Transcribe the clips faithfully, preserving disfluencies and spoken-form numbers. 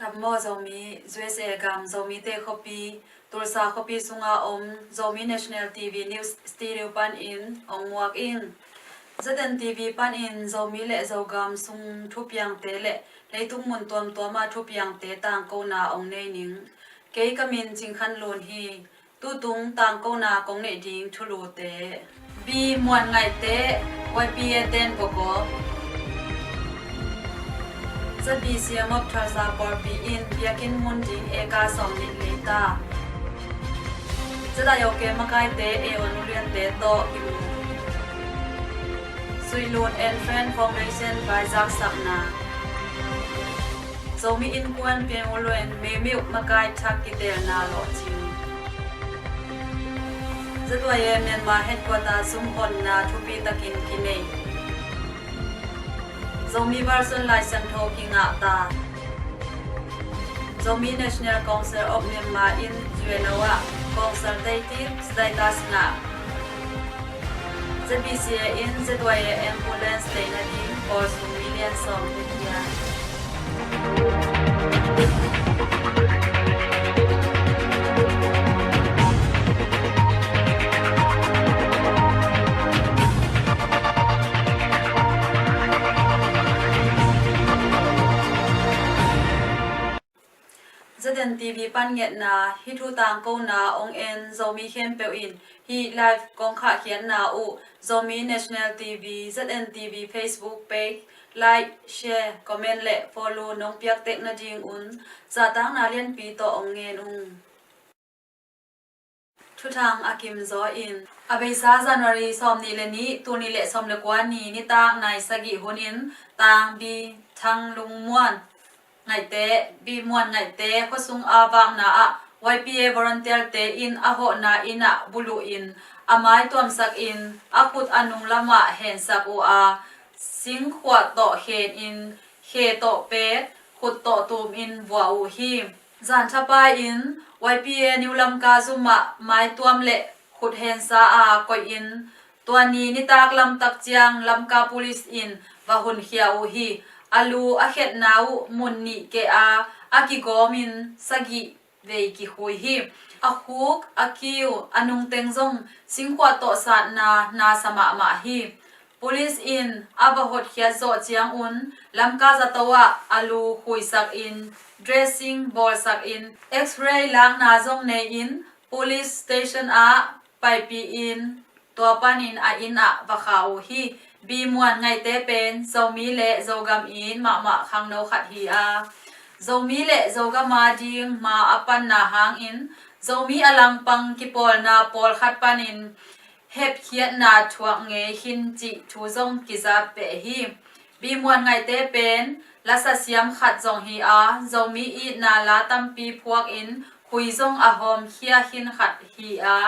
Dam maw Zomi, U S A gam Zomite khuapi, Tulsa khuapi sunga om Zomi National T V News Studio panin ong muak ing. Z N T V panin Zomi le Zogam sung thupiangte le leitung mun tuamtuama thupiangte tangkona ong nei ning. Kei ka min Cing Khan Lun hi. Tutung tangkona kong neih ding thulute. Bi Muan Ngaihte, Y P A ten bawk aw. Z B C M of Tulsa pawlpi in biakinn mun ding eka sawmnih lei ta. Z I O K makaite A O Nuliante tawh kimu. Suihlun and Friend Foundation vaizaksakna. Zomi Innkuan Piang U Luen Mimiu makai thak kitelna lawhcing. Z Y A Myanmar Headquarter sumhonna thupi takin kinei. Zomi version Lai Siangtho kingahta. Zomi National Council of Myanmar in U N O ah consultative status ngah. Z B C A in Z Y A ambulance leina ding pawl sum million sawm te khia. Z N T V pan ngetna, hih thu tangkona ong en Zomi khempeuh in hih live kong khahkhiatna uh Zomi National T V, Z N T V Facebook page like, share, comment le follow nong piaktek nadingun zahtakna lianpi tawh ong ngen ung. Thuthang a kimzaw in, a beisa January sawmnih le nih, tul nih le sawm le kua ni nitak nai sagih hunin Tangbi Thanglung Muan Ngaihte, Bi Muan Ngaihte khuasung a vakna ah Y P A volunteer te in a hawhna inn ah buluh in a mai tuamsak in a khut a nung lamah hensak uh a, singkhuah tawh khen in khe tawh pet khut tawh tum in vuah uh hi. Zanthapai in Y P A New Lamka zum ah maituam le khut hensa a koih in tua ni nitak lamtak ciang Lamka Police in va hunkhia uh hi. A lu a khetna uh mun nih keh a a kigawm in sagih vei kikhui hi. A khuk, a kiu, a nungteng zong singkhuah tawh satna nasa mahmah hi. Police in a va hotkhiat zawh ciangun Lamka zato ah a lu khuisak in dressing bawlsak in X-ray lakna zong nei in police station ah paipih in tua panin a inn ah va kha uh hi. Bi Muan Ngaihte pen Zomi le Zogam it mahmah khangno khat hi a, Zomi le Zogam a ding ma a panna hangin Zomi a langpang kipawlna pawlkhat panin hepkhiatna thuak ngei khin cih thu zong kiza peh hi. Bi Muan Ngaihte pen lasa siam khat zong hi a, Zomi itna la tampi phuak in khui zong a hawmkhia khin khat hi a,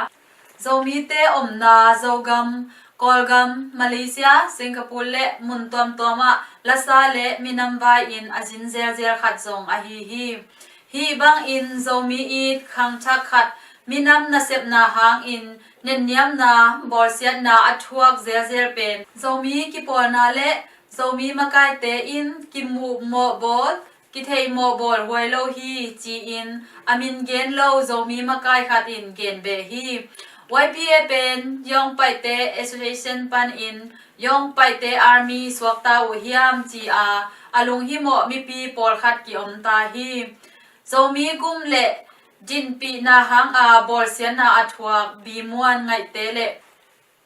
Zomite omna Zogam, Kawlgam, Malaysia, Singapore le mun tuamtuam ah lasa le minam vai in a zin zelzel khat zong ahi hi. Hih bangin Zomi it khangthak khat minam nasepna hangin nenniamna, bawlsiatna a thuak zelzel pen Zomi kipawlna le Zomi makaite in kimuh mawhbawl, kitheih mawhbawl huai lo hi ci-in a min gen lo Zomi makai khat in gen beh hi. Y P A pen Yawngpaite Association panin Yawngpaite Army suakta uh hiam ci-a a lunghimawh mipi pawlkhat ki-om ta hi. Zomi gum le dinhpihna hanga bawlsiatna a thuak Bi Muan Ngaihte le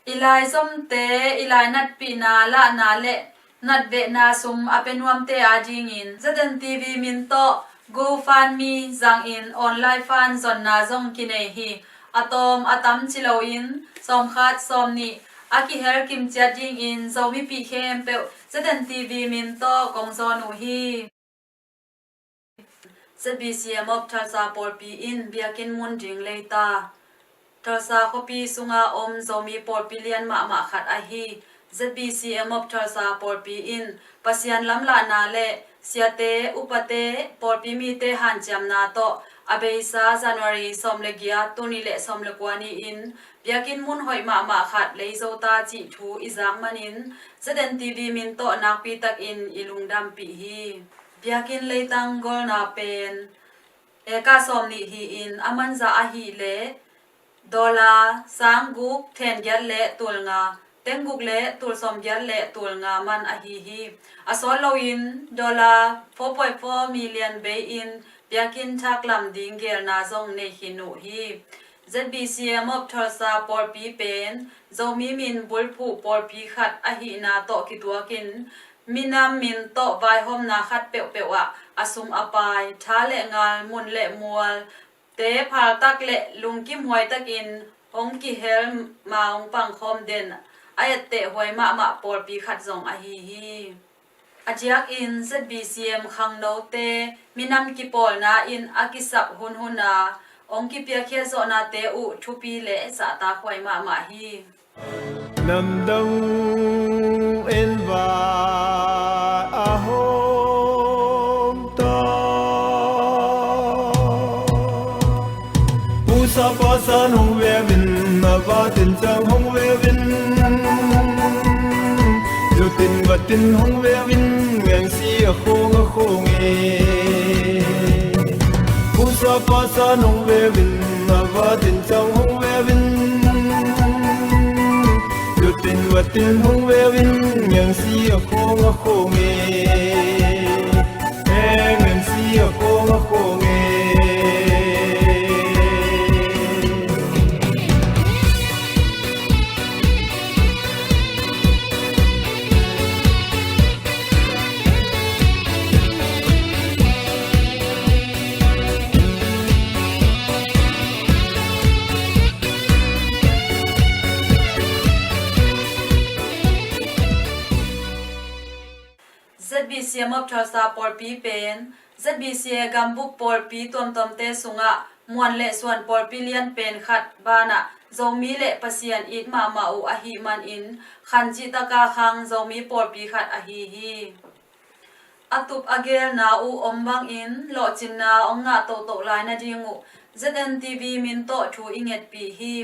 i laizomte i lainatpihna lahna le natvehna sum a pia nuamte adingin Z N T V min tawh GoFundMe zangin online fund zonna zong kinei hi. A tawm a tam ci loin sawmkhat sawmnih a kihel kimciat dingin Zomipih khempeuh Z N T V min tawh kong zawn uh hi. Z B C M of Tulsa pawlpi in biakinn mun ding leita. Tulsa khuapi sunga om Zomi pawlpi lian mahmah khat ahi Z B C M of Tulsa pawlpi in Pasian lamlahna le siate, upate, pawlpi mite hanciamna tawh a beisa January sawm le giat, tul nih le sawm le kua ni-in biakinn mun hoih mahmah khat lei zo ta cih thu i zak manin Z N T V min tawh nakpi takin i lungdampih hi. Biakinn leitang golna pen eka sawm nih hi-in a manza ahih leh dollar sang guk then giat le tul nga, teng guk le tul sawm giat le tul nga man ahi hi. A sawt loin dollar four point four million bei-in biakinn thaklam ding gelna zong nei khin uh hi. Z B C M of Tulsa pawlpi pen Zomi min bulphuh pawlpi khat ahihna tawh kituakin minam min tawh vaihawmna khat peuhpeuh ah a sum a pai, tha le ngal, mun le mual te phaltak le lungkimhuai takin hong kihel ma hong pangkhawm den a ettehhuai mahmah pawlpi khat zong ahi hi. A diakin Z B C M khangnote minam kipawlna in a kisap hunhun a hong kipiakkhiat zawhnate uh thupi le zahtakhuai mahmah hi. Namdang en va a hawm ta. Pusa pasa nong vevin, a vatin cang hong vevin. Lutin vatin hong vevin, ngengsi a khong a khong e. Pusa pasa nong vevin, a vatin cang hong vevin. Lutin vatin hong vevin, ngengsi a khong a khong e. Ngengsi a khong a khong e. Z B C M of Tulsa pawlpi pen Z B C A gambup pawlpi tuamtuamte sungah muan le suan pawlpi lian pen khat banah Zomi le Pasian it mahmah uh ahih manin khan cihtaka khang Zomi pawlpi khat ahi hi. A tup a gelna uh om bangin lawhcinna hong ngah tohtoh lai nading uh Z N T V min tawh thu i ngetpih hi.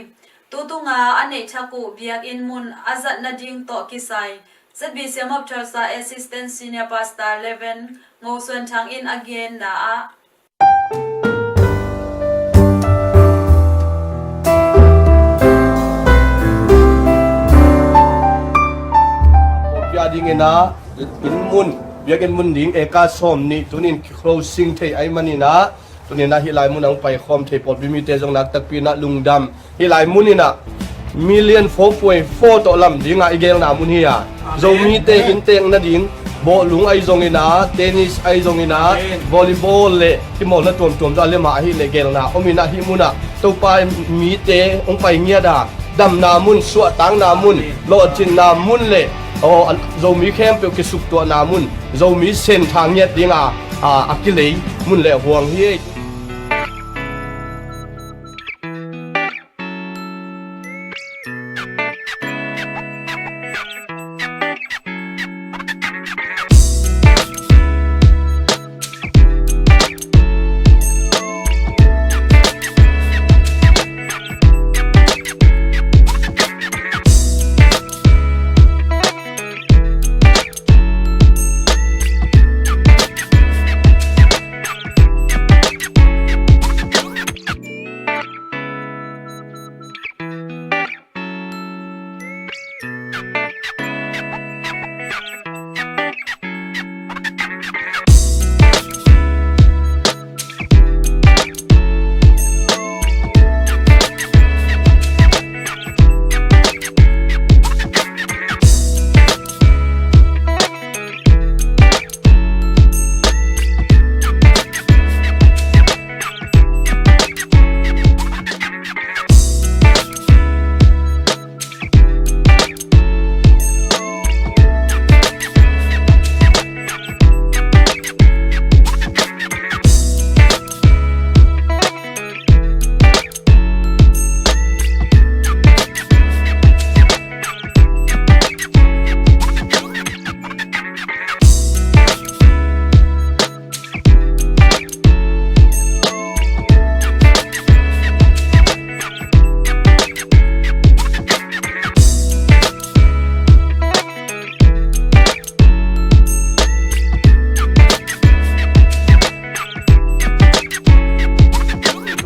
Tutunga a neih thak uh biakinn mun a zat nading tawh kisai Z B C M of Tulsa Assistant Senior Pastor Reverend Ngo Suan Thang in a genna ah, pawlpi a dingin ah inn mun, biakinn mun ding eka sawm nih tunin closing thei ahih manin ah, tunin ah hih lai mun ah hong paikhawm thei pawlpi mite zong nakpi takin ah lungdam. Hih lai mun in ah million four point four tawh lam dingah i gelna mun hi a, Zomite inntek nading bawlung ahi zongin ah, tennis ahi zongin ah, volleyball le kimawlna tuamtuam zah le mah ahih leh gelna om in ah, hih mun ah Topa mite hong pai ngiat a, damna mun, suahtakna mun, lawhcinna mun le, aw, Zomi khempeuh kisuktuahna mun, Zomi sentha ngiat dinga, a, a kilei mun le huang hi.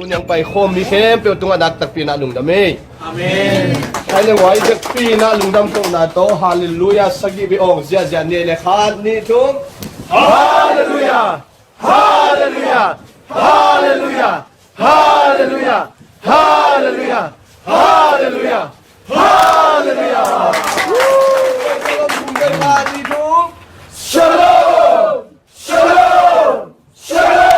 Niang pai khawm mi khempeuh tungah naktakpi na lungdam ei. Amen. Hai le huai dekpi na lungdam kohna tawh Halleluiah sagih beh awng ziahziah ni le khat nih thum. Halleluiah. Halleluiah. Halleluiah. Halleluiah. Halleluiah. Halleluiah. Halleluiah. Shalom. Shalom. Shalom.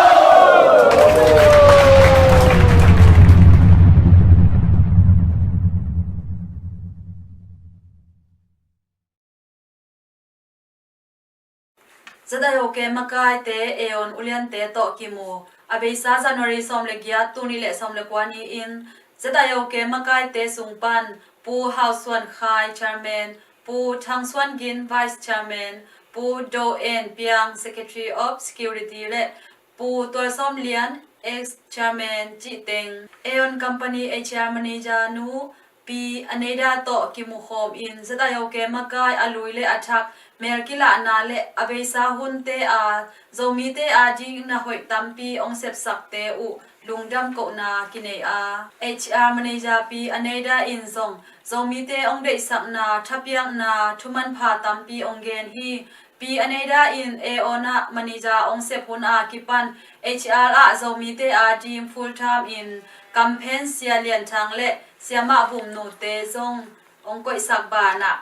ZIOK makaite Aeon uliante tawh kimu. A beisa January sawm le giat, tul nih le sawm le kua ni-in ZIOK makaite sung pan Pu Hau Suan Khai, Chairman, Pu Thang Suan Gin, Vice Chairman, Pu Do En Piang, Secretary of Security, le Pu Tual Sawm Lian, Ex Chairman, cih teng Aeon Company H R Manager nu Pi Aneida tawh kimukhawm in ZIOK makai a lui le a thak, mel kilahna le a beisa hunte a Zomite ading na hoih tampi hong sepsakte uh lungdam kohna kinei a, H R Manager Pi Aneida in zong Zomite hong deihsakna thapiakna thumanpha tampi hong gen hi. Pi Aneida in Aeon ah manager hong sep hun a kipan H R ah Zomite ading full time in kamphen Sia Lian Thang le Sia Mah Vum Nu te zong hong koihsak banah,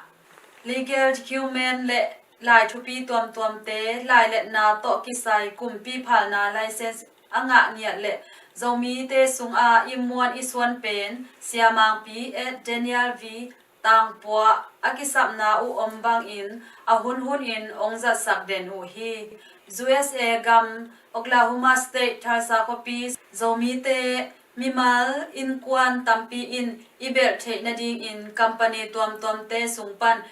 legal document le lai thupi tuamtuamte, lailetna tawh kisai kumpi phalna license a ngah ngiat le Zomite sung a i muan i suan pen Sia Mangpi at Daniel V Tangpua a kisapna uh om bangin a hunhun in hong zatsak den uh hi. U S A gam Oklahoma State Tulsa khuapi Zomite mimal innkuan tampi in i belh theih nadingin company tuamtuamte sung pan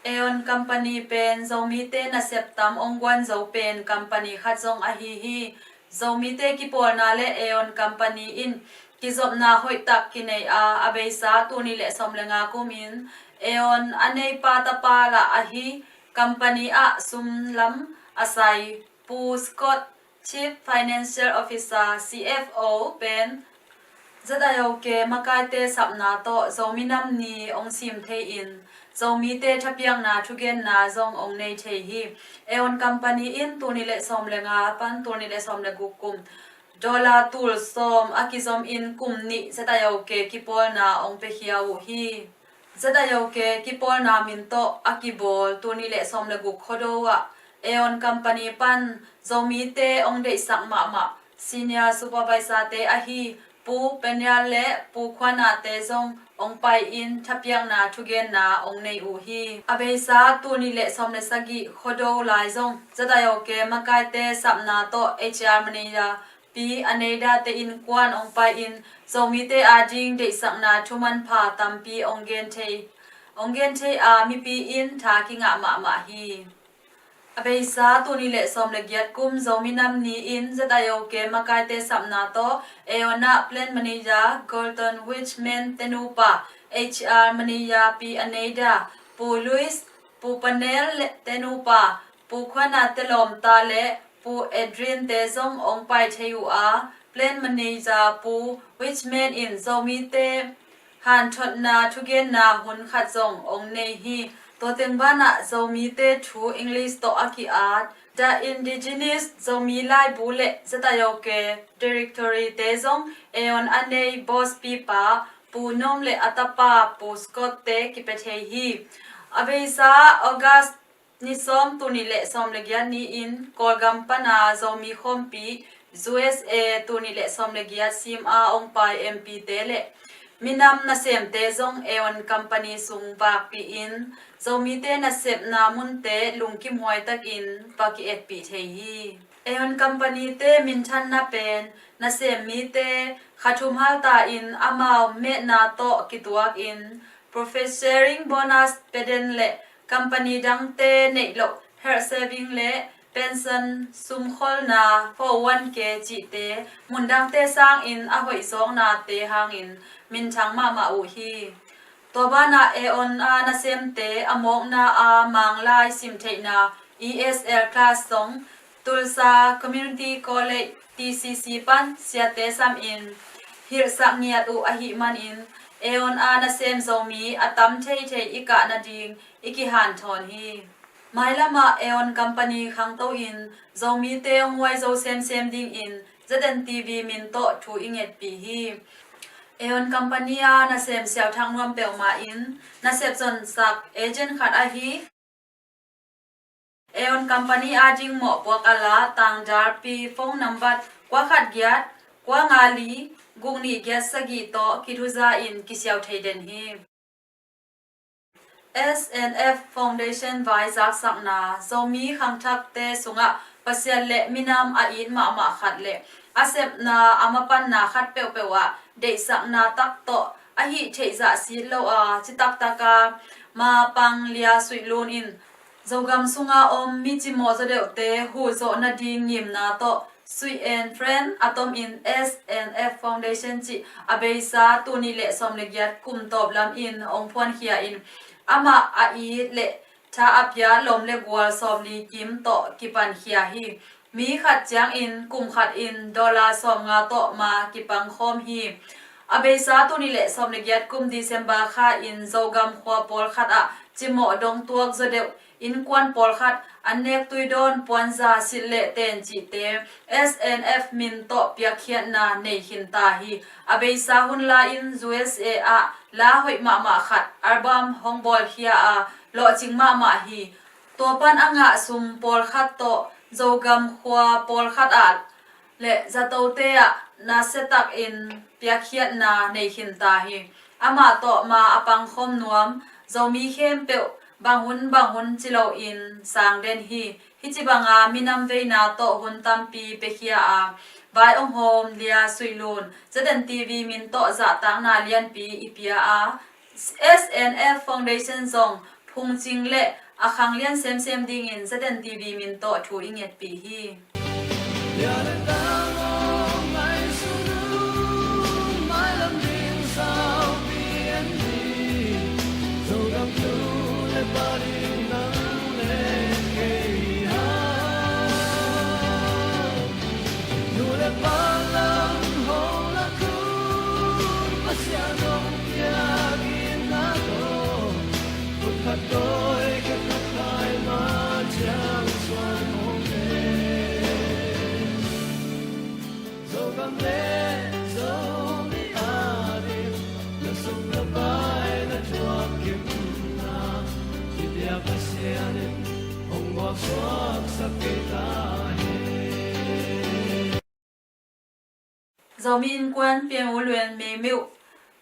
Aeon Company pen Zomite nasep tam hong guan zo pen company khat zong ahi hi. Zomite kipawlna le Aeon Company in kizopna hoihtak kinei a, a beisa tul nih le sawm le nga kum in Aeon a neipa tapa lah ahi company ah sum lam a sai Pu Scott, Chief Financial Officer, C F O, pen ZIOK makaite sapna tawh Zomi Nam Ni hong sim thei in Zomite thapiakna thugenna zong hong nei thei hi. Aeon Company in tul nih le sawm le nga pan tul nih le sawm le guk kum dollar tul sawm a kizom in kum nih ZIOK kipawlna hong piakhia uh hi. ZIOK kipawlna min tawh a kibawl tul nih le sawm le guk Khuado ah Aeon Company pan Zomite hong deihsak mahmah Senior Supervisor te ahi Pu Penial le Pu Khuana te zong hong pai in thapiakna thugenna hong nei uh hi. A beisa tul nih le sawm le sagih Khuado lai zong ZIOK makaite sapna tawh H R Manager Pi Aneida te innkuan hong pai in Zomite ading deihsakna thumanpha tampi hong gen thei, hong gen thei a, mipi in tha kingah mahmah hi. A beisa tul nih le sawm le giat kum Zomi Nam Ni in ZIOK makaite sapna tawh Aeon ah Plant Manager Golden Wichman te nupa, H R Manager Pi Aneida, Pu Louis, Pu Panel le te nupa, Pu Khuana te lawmta le Pu Adrian te zong hong pai thei uh a, Plant Manager Pu Wichman in Zomite hanthotna thugenna hun khat zong hong nei hi. Tua teng banah Zomite thu English tawh a ki-at The Indigenous Zomi Laibu le ZIOK Directory te zong Aeon a nei boss pipa Pu Nom le a tapa Pu Scott te kipia thei hi. A beisa August ni sawm tul nih le sawm le giat ni-in Kawlgam pana Zomi khawmpi U S A tul nih le sawm le giat sim a hong pai M P te le minam nasemte zong Aeon Company sung vakpih in Zomite nasepna munte lungkimhuai takin va ki-etpih thei hi. Aeon Company te minthanna pen nasem mite kha thum halta in amau metna tawh kituak in profit sharing bonus pia den le company dangte neih loh health saving le pension sumkholna four oh one K cihte mundangte sangin a hoih zawknate hangin minthang mahmah uh hi. Tua banah Aeon a nasemte a mawkna a Manglai simtheihna E S L class zong Tulsa Community College T C C pan siate samin hilhsak ngiat uh ahih manin Aeon a nasem Zomi a tam theithei i kah nading i kihanthawn hi. Mailamah Aeon Company khangto in Zomite hong huai zo semsem dingin Z N T V min tawh thu i ngetpih hi. Aeon Company a nasem siauthak nuam peuhmah in nasep zonsak agent khat ahi Aeon Company a ding mawhpuak a la tangdalpi phone nambat kua khat giat kua nga li guk nih giat sagih tawh kithuza in kisiau thei den hi. S N F Foundation vai zaksakna Zomi khangthakte sungah Pasian le minam a it mahmah khat le a sepna a mapanna khat peuhpeuh ah deihsakna tak tawh a hih theihzah sit lo a citaktak a mapang Lia Suih Lun in Zogam sunga om mi cimawh zawdeuhte huhzawh nading ngimna tawh Sweet and Friend a tomin S N F Foundation cih a beisa tul nih le sawm le giat kum tawp lam in hong phuankhia in amah a it le tha a pia lawm le gual sawmli kim tawh kipankhia hi. Mi khat ciangin kum khat in dollar sawmnga tawh ma kipangkhawm hi. A beisa tul nih le sawm le giat kum December kha in Zogam khua pawlkhat ah cimawh dongtuak zawdeuh innkuan pawlkhat an nek tuidawn puanza sit le ten cihte S N F min tawh piakkhiatna nei khin ta hi. A beisa hun lai-in U S A ah la hoih mahmah khat album hong bawlkhia a lawhcing mahmah hi. Tua pan a ngah sum pawlkhat tawh Zogam khua pawlkhat ah le zatote ah nasiatakin piakkhiatna nei khin ta hi. Amah tawh ma a pangkhawm nuam Zomi khempeuh bang hun bang hun ci loin sang den hi. Hih ci banga minam veina tawh hun tampi piakhia a vai hong hawm Lia Suih Lun Z N T V min tawh zahtakna lianpi i pia a S N F Foundation zong phungcing le a khanglian semsem dingin Z N T V min tawh thu i ngetpih hi. Zomi Innkuan Pieng U Luen Mimiuh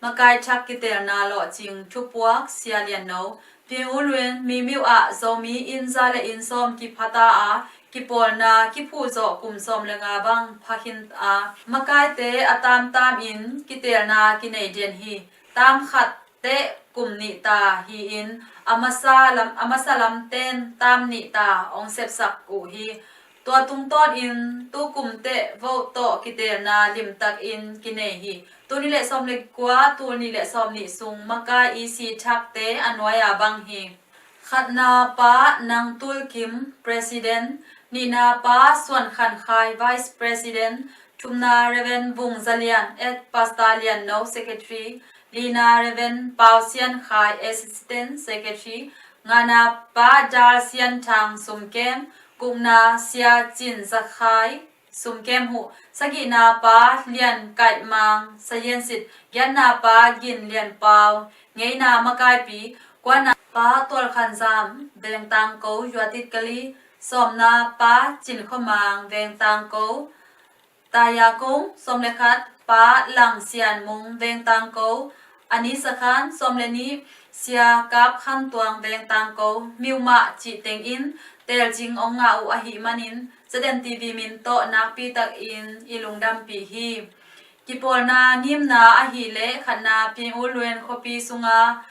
makai thak kitelna lawhcing thupuak Sia Lian No. Pieng U Luen Mimiuh ah Zomi inn za le inn sawm kiphata a kipawlna kiphuhzawh kum sawm le nga bang phakhin a makaite a tamtam in kitelna kinei den hi. Tam khat teh kum nih ta hi-in a masa lam, a masa lamten tam nih ta hong sepsak uh hi. Tua tungtawnin tukum teh vote tawh kitelna limtakin kinei hi. Tul nih le sawm le kua, tul nih le sawm nih sung makai E C thakte a nuai-a bang hi. Khatna pa Nang Tul Kim, President, nihna pa Suan Khan Khai, Vice President, thumna Reverend Vung Za Lian, Head Pastor Lian No, Secretary, lina Reverend Pau Sian Khai, Assistant Secretary, ngana pa Dal Sian Thang, sumkem, gukna Sia Cin Za Khai, sumkem huh, sagihna pa Lian Kaih Mang, sayensit, giatna pa Gin Lian Pau, ngeina makaipi, kuana pa Tual Khan Zam, Veng Tang Ko, Yuatit Kali, sawmna pa Cin Kho Mang, Veng Tang Ko, Taya Kong, sawm le khat, pa Lang Sian Mung, Veng Tang Ko, a ni sakhan, sawm le nih, Sia Kap Khan Tuang, Veng Tang Ko, miumah cih tengin telcing hong ngah uh ahih manin Z N T V min tawh nakpi takin i lungdampih hi. Kipawlna ngimna ahih leh khatna Pieng U Luen khuapi sunga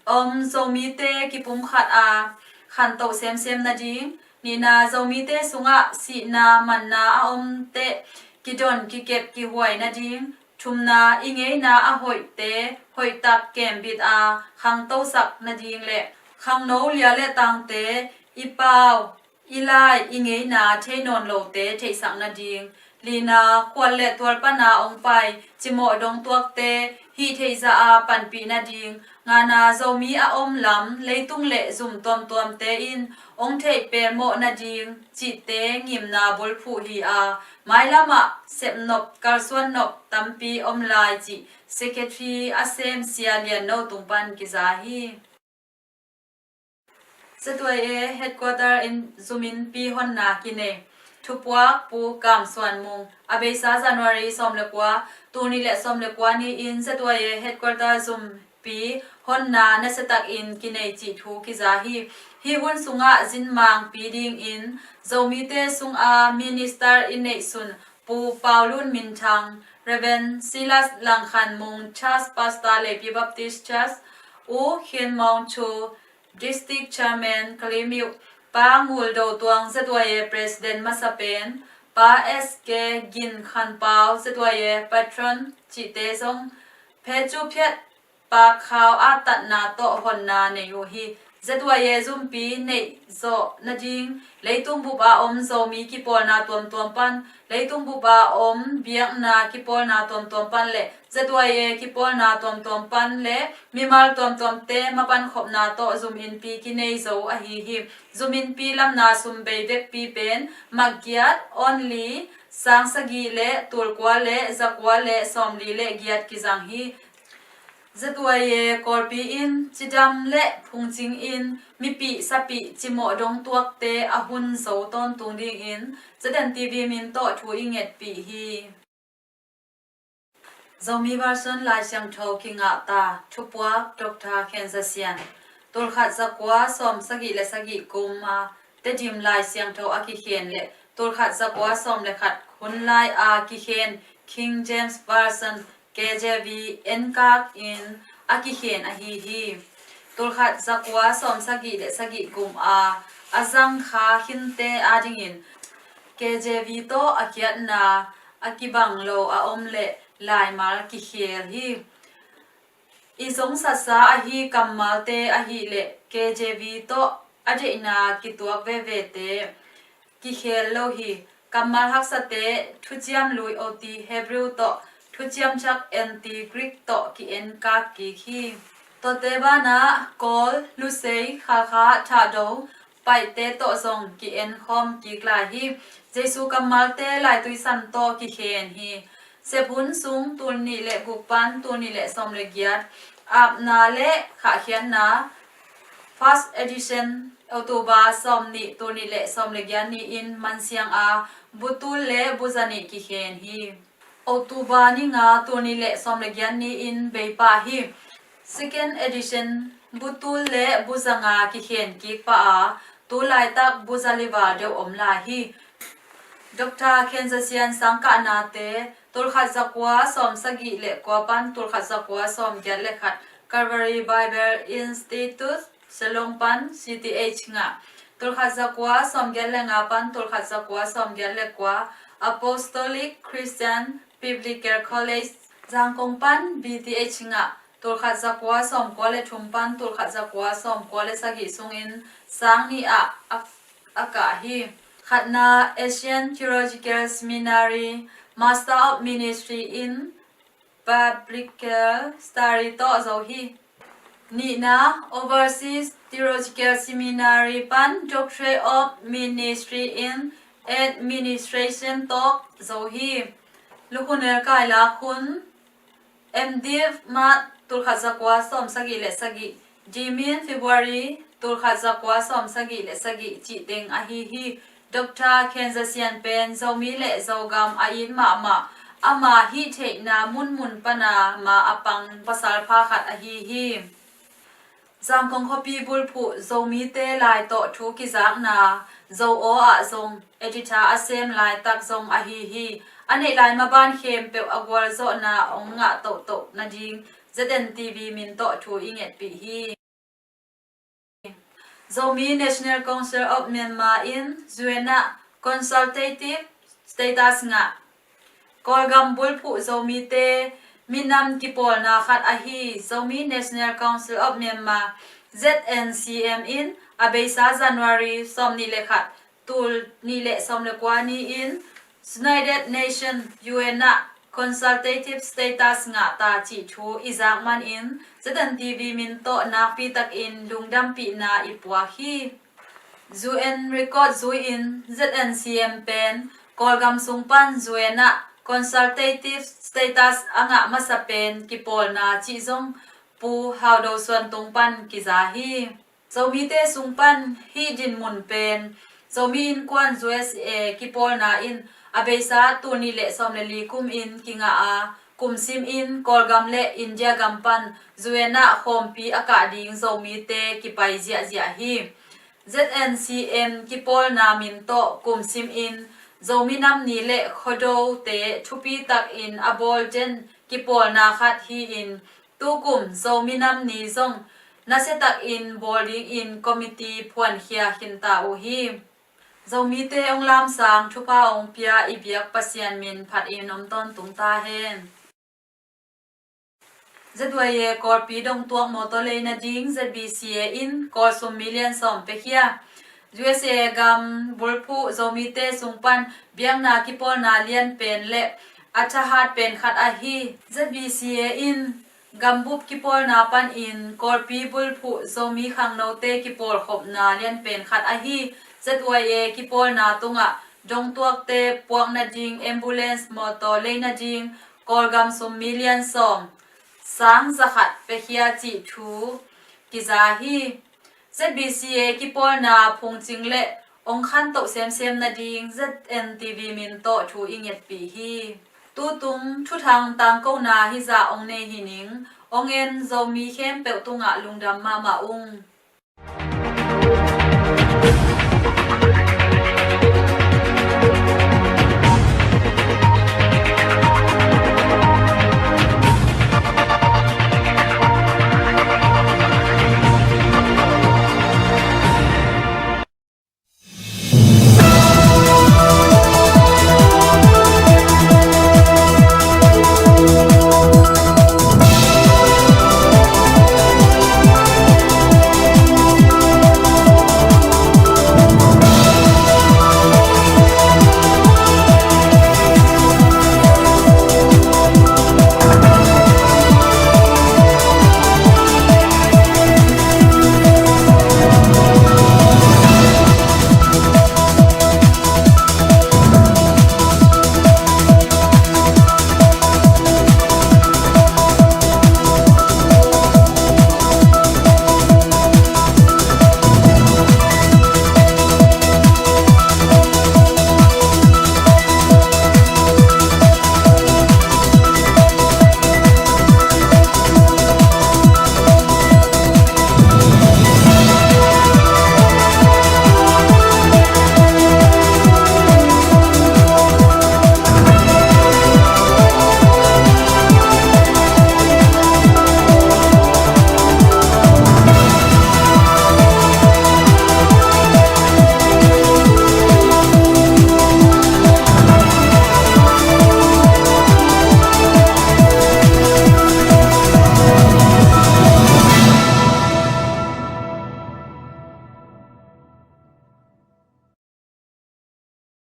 om Zomite kipumkhat a khantoh semsem nading, nihna Zomite sungah sihna manna a om teh kidon kikep kihuai nading, thumna i ngeina a hoihte hoihtak kembit a khangtosak nading le khangno lia le tangte i pau i lai i ngeina thei nawn lote theihsak nading, lina khual le tual pana hong pai cimawh dong tuakte hih theih zah a panpih nading, ngana Zomi a om lam leitung le zum tuamtuamte in hong theih pelmawh nading cihte ngimna bulphuh hi a, mailamah sepnop kalsuannop tampi om lai cih Secretary a sem Sia Lian No tung pan kiza hi. Z Y A headquarter in zum innpi honna kinei thupuak Pu Kam Suan Mung, a beisa January sawm le kua, tul nih le sawm le kua ni-in Z Y A headquarter zumpi honna nasiatakin kinei cih thu kiza hi. Hih hun sungah zinmangpi dingin Zomite sunga minister i neihsun Pu Pau Lun Min Thang, Reverend Silas Lang Khan Mung, Church Pastor Leipi Baptist Church, U Khin Maung Thu, District Chairman Kalaymyo, Pa Ngul Do Tuang, Z Y A President masa pen, Pa S K Gin Khan Pau, Z Y A Patron cihte zong, Phe Cu Phiat Pa Khau a tatna tawh honna nei uh hi. Z Y A zumpi neih zawh nading leitung bup a om Zomi kipawlna tuamtuam pan, leitung bup a om biakna kipawlna tuamtuam pan le Z Y A kipawlna tuamtuam pan le mimal tuamtuamte mapan khopna tawh zum innpi kinei zo ahi hi. Zum innpi lamna sum bei vekpi pen mak giat, only, sang sagih le tul kua le za kua le sawmli le giat kizang hi. Z Y A Kawlpi in cidam le phungcing in mipih sapih cimawh dong tuakte a hun zo tawntung dingin Z N T V min tawh thu i ngetpih hi. Zomi version Lai Siangtho kingahta thupuak Doctor Khen Za Sian, tulkhat zakua sawm sagih le sagih kum a Tedim Lai Siangtho a kikhen le tulkhat zakua sawm le khat hun lai a kikhen King James Version, K J V, enkak in a kikhen ahi hi. Tulkhat zakua sawm sagih le sagih kum a a zangkha khinte adingin K J V tawh a khiatna a kibang lo a om le laimal kikhel hi. I zongsatsa ahi kammalte ahih leh K J V tawh a deihna kituak vevete kikhel lo hi. Kammal haksate, thuciam lui O T, Hebrew tawh thuciam chak N T, Greek tawh ki-en kak kik hi. Tuate banah Kawl, Lusei, Khalkha, Thahdo, Paite tawh zong ki-en khawm kik lai hi. Jesu kammalte laitui san tawh kikhen hi. Sep hun sung tul nih le guk pan tul nih le sawm le giat, apna le khahkhiatna, first edition, October sawm nih tul nih le sawm le giat ni-in mansiang a butul le buza nih kikhen hi. October ni nga tul nih le sawm le giat ni-in bei pah hi. Second edition, butul le buza nga kikhen kik pah a, tu laitak buza li val deuh om lai hi. Doctor Khen Za Sian sangkahnate, tulkhat zakua sawm sagih le kua pan tulkhat zakua sawm giat le khat, Calvary Bible Institute, Shillong pan C T H ngah, tulkhat zakua sawm giat le nga pan tulkhat zakua sawm giat le kua, Apostolic Christian Biblical College, Zangkong pan B T H ngah, tulkhat zakua sawm kua le thum pan tulkhat zakua sawm kua le sagih sungin sang nih ah a, a kah hi. Khatna, Asian Theological Seminary, Master of Ministry in Biblical Study tawh zo hi. Nihna, Overseas Theological Seminary pan Doctorate of Ministry in Administration tawh zo hi. Lukhun elkai lak hun, M.Div March tulkhat zakua sawm sagih le sagih, Dimin February tulkhat zakua sawm sagih le sagih cih teng ahi hi. Doctor Khen Za Sian pen Zomi le Zogam a it mahmah, ama hih theihna munmun pana ma a pang pasal pha khat ahi hi. Zangkong khuapi bulphuh Zomite lai tawh thu kizakna Zo aw ah zong editor a sem laitak zong ahi hi. A neih lai maban khempeuh a gualzawhna hong ngah tohtoh nading Z N T V min tawh thu i ngetpih hi. Zomi National Council of Myanmar in U N ah consultative status ngah Kawlgam bulphuh Zomite minam kipawlna khat ahi Zomi National Council of Myanmar, Z N C M in a beisa January sawm nih le khat, tul nih le sawm le kua ni-in United Nation, U N ah consultative status ngah ta cih thu i zak manin Z N T V min tawh nakpi takin lungdampihna i puak hi. U N record zui-in Z N C M pen Kawlgam sung pan U N ah consultative status a ngah masa pen kipawlna cih zong Pu Hau Do Suan tung pan kiza hi. Zomite sung pan hih dinmun pen Zomi Innkuan U S A kipawlna in a beisa tul nih le sawm le li kum in kingah a, kum simin Kawlgam le India gam pan U N ah khawmpi a kah ding Zomite kipai ziahziah hi. Z N C M kipawlna min tawh kum simin Zomi Nam Ni le Khuado te thupi takin a bawl den kipawlna khat hi-in, tukum Zomi Nam Ni zong nasia takin bawl dingin committee phuankhia khinta uh hi. Zomite hong lamsang thupha hong pia i biak Pasian min phat in om tawntung ta hen. Z Y A Kawlpi dongtuak mawtaw lei nading Z B C A in Kawl sum million sawm piakhia. U S A gam bulphuh Zomite sung pan biakna kipawlna lian pen le a thahat pen khat ahi Z B C A in gambup kipawlna panin Kawlpi bulphuh Zomi khangnote kipawlkhopna lian pen khat ahi Z Y A kipawlna tungah dongtuakte puak nading ambulance mawtaw lei nading Kawlgam sum million sawm sang zakhat piakhia cih thu kiza hi. Z B C A kipawlna phungcing le hong khantoh semsem nading Z N T V min tawh thu i ngetpih hi. Tutung thuthang tangkona hizah hong nei hi ning. Hong en Zomi khempeuh tungah lungdam mahmah ung.